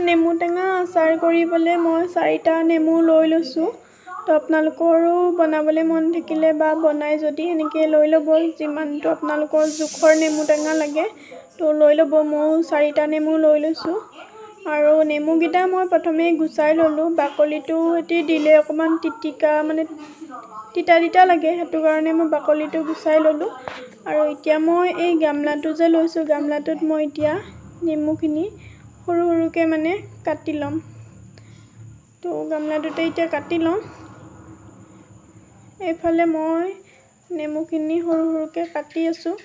নেমু টেঙা আচাৰ কৰিবলৈ মই 4টা নেমু লৈ লৈছোঁ। তো আপোনালোকৰো বনাবলৈ মন থাকিলে বা বনাই যদি এনেকৈ লৈ ল'ব, যিমানটো আপোনালোকৰ জোখৰ নেমু টেঙা লাগে তো লৈ ল'ব। ময়ো 4টা নেমু লৈ লৈছোঁ। আৰু নেমুকেইটা মই প্ৰথমে গুচাই ল'লোঁ। বাকলিটো সৈতে দিলে অকণমান তিতিকা মানে তিতা তিতা লাগে, সেইটো কাৰণে মই বাকলিটো গুচাই ল'লোঁ। আৰু এতিয়া মই এই গামলাটো যে লৈছোঁ, গামলাটোত মই এতিয়া নেমুখিনি সৰু সৰুকৈ মানে কাটি ল'ম। তো গামলাটোতে এতিয়া কাটি লওঁ। এইফালে মই নেমুখিনি সৰু সৰুকৈ কাটি আছোঁ।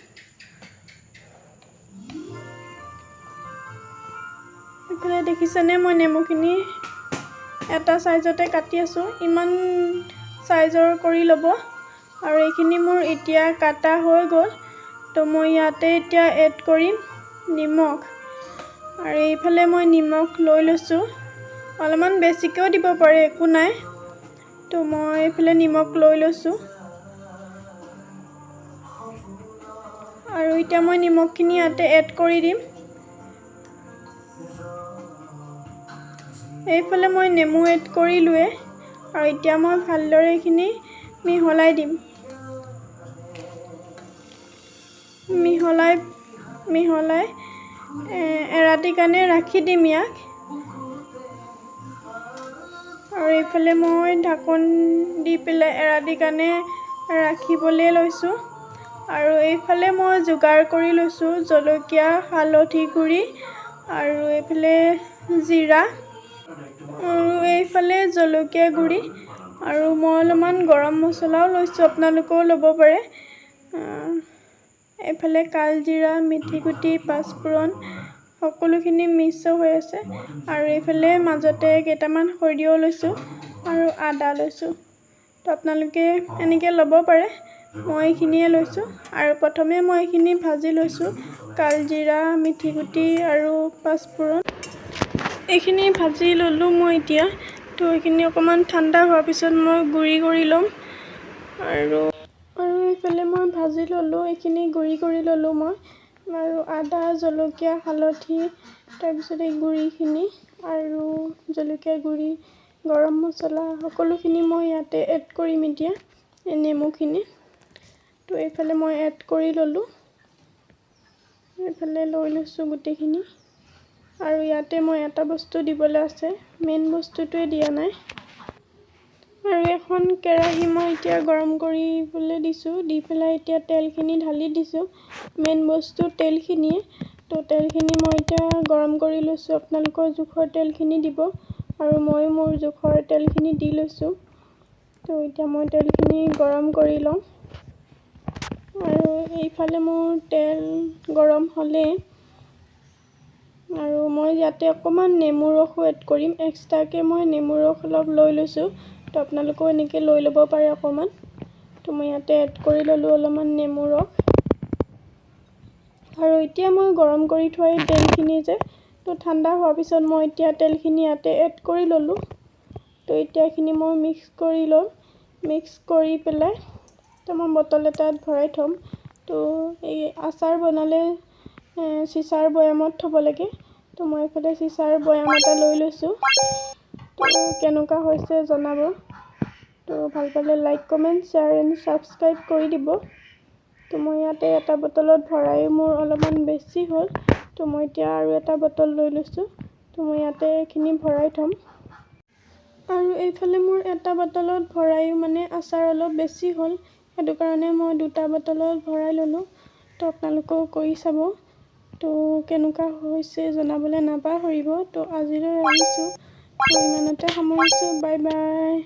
এইফালে দেখিছেনে মই নেমুখিনি এটা চাইজতে কাটি আছোঁ, ইমান চাইজৰ কৰি ল'ব। আৰু এইখিনি মোৰ এতিয়া কাটা হৈ গ'ল। তো মই ইয়াতে এতিয়া এড কৰিম নিমখ। আৰু এইফালে মই নিমখ লৈ লৈছোঁ, অলপমান বেছিকৈও দিব পাৰে, একো নাই। তো মই এইফালে নিমখ লৈ লৈছোঁ। আৰু এতিয়া মই নিমখখিনি ইয়াতে এড কৰি দিম। এইফালে মই নেমু এড কৰিলোঁৱে। আৰু এতিয়া মই ভালদৰে এইখিনি মিহলাই দিম। মিহলাই মিহলাই এৰাতিৰ কাৰণে ৰাখি দিম ইয়াক। আৰু এইফালে মই ঢাকোন দি পেলাই এৰাতিৰ কাৰণে ৰাখিবলৈ লৈছোঁ। আৰু এইফালে মই যোগাৰ কৰি লৈছোঁ জলকীয়া, হালধি গুড়ি আৰু এইফালে জিৰা আৰু এইফালে জলকীয়া গুড়ি। আৰু মই অলপমান গৰম মছলাও লৈছোঁ, আপোনালোকেও ল'ব পাৰে। এইফালে কালজিৰা, মেথি গুটি, পাঁচফোৰণ সকলোখিনি মিক্স হৈ আছে। আৰু এইফালে মাজতে কেইটামান সৰিয়হ লৈছোঁ আৰু আদা লৈছোঁ। তো আপোনালোকে এনেকৈ ল'ব পাৰে, মই এইখিনিয়ে লৈছোঁ। আৰু প্ৰথমে মই এইখিনি ভাজি লৈছোঁ, কালজিৰা, মেথি গুটি আৰু পাঁচফোৰণ এইখিনি ভাজি ল'লোঁ মই এতিয়া। তো এইখিনি অকণমান ঠাণ্ডা হোৱাৰ পিছত মই গুড়ি কৰি ল'ম। আৰু আৰু এইফালে মই ভাজি ল'লোঁ, এইখিনি গুড়ি কৰি ল'লোঁ মই। আৰু আদা, জলকীয়া, হালধি, তাৰপিছত এই গুড়িখিনি আৰু জলকীয়া গুড়ি, গৰম মছলা সকলোখিনি মই ইয়াতে এড কৰিম এতিয়া, এই নেমুখিনি। তো এইফালে মই এড কৰি ল'লোঁ, এইফালে লৈ লৈছোঁ গোটেইখিনি। আৰু ইয়াতে মই এটা বস্তু দিবলৈ আছে, মেইন বস্তুটোৱে দিয়া নাই। আৰু এখন কেৰাহী মই এতিয়া গৰম কৰিবলৈ দিছোঁ, দি পেলাই এতিয়া তেলখিনি ঢালি দিছোঁ। মেইন বস্তু তেলখিনিয়ে। তো তেলখিনি মই এতিয়া গৰম কৰি লৈছোঁ, আপোনালোকৰ জোখৰ তেলখিনি দিব। আৰু ময়ো মোৰ জোখৰ তেলখিনি দি লৈছোঁ। তো এতিয়া মই তেলখিনি গৰম কৰি লওঁ। আৰু এইফালে মোৰ তেল গৰম হ'লেই আৰু মই ইয়াতে অকণমান নেমু ৰসো এড কৰিম। এক্সট্ৰাকৈ মই নেমু ৰস অলপ লৈ লৈছোঁ, তো আপোনালোকেও এনেকৈ লৈ ল'ব পাৰে অকণমান। তো মই ইয়াতে এড কৰি ল'লোঁ অলপমান নেমু ৰস। আৰু এতিয়া মই গৰম কৰি থোৱা এই তেলখিনি যে, তো ঠাণ্ডা হোৱাৰ পিছত মই এতিয়া তেলখিনি ইয়াতে এড কৰি ল'লোঁ। তো এতিয়া এইখিনি মই মিক্স কৰি ল'ম। মিক্স কৰি পেলাই তো মই বটল এটাত ভৰাই থ'ম। তো এই আচাৰ বনালে চিচাৰ বৈয়ামত থ'ব লাগে। তো মই এইফালে চিচাৰ বৈয়াম এটা লৈ লৈছোঁ। তো কেনেকুৱা হৈছে জনাব। তো ভাল পালে like, comment, share and subscribe কৰি দিব। তো মই ইয়াতে এটা বটলত ভৰাই মোৰ অলপমান বেছি হ'ল, তো মই এতিয়া আৰু এটা বটল লৈ লৈছোঁ। তো মই ইয়াতে এইখিনি ভৰাই থ'ম। আৰু এইফালে মোৰ এটা বটলত ভৰায়ো মানে আচাৰ অলপ বেছি হ'ল, সেইটো কাৰণে মই 2টা বটলত ভৰাই ল'লোঁ। তো আপোনালোকেও কৰি চাব। তো কেনেকুৱা হৈছে জনাবলৈ নাপাহৰিব। তো আজিলৈ আহিছোঁ, তো ইমানতে সামৰিছোঁ। Bye bye.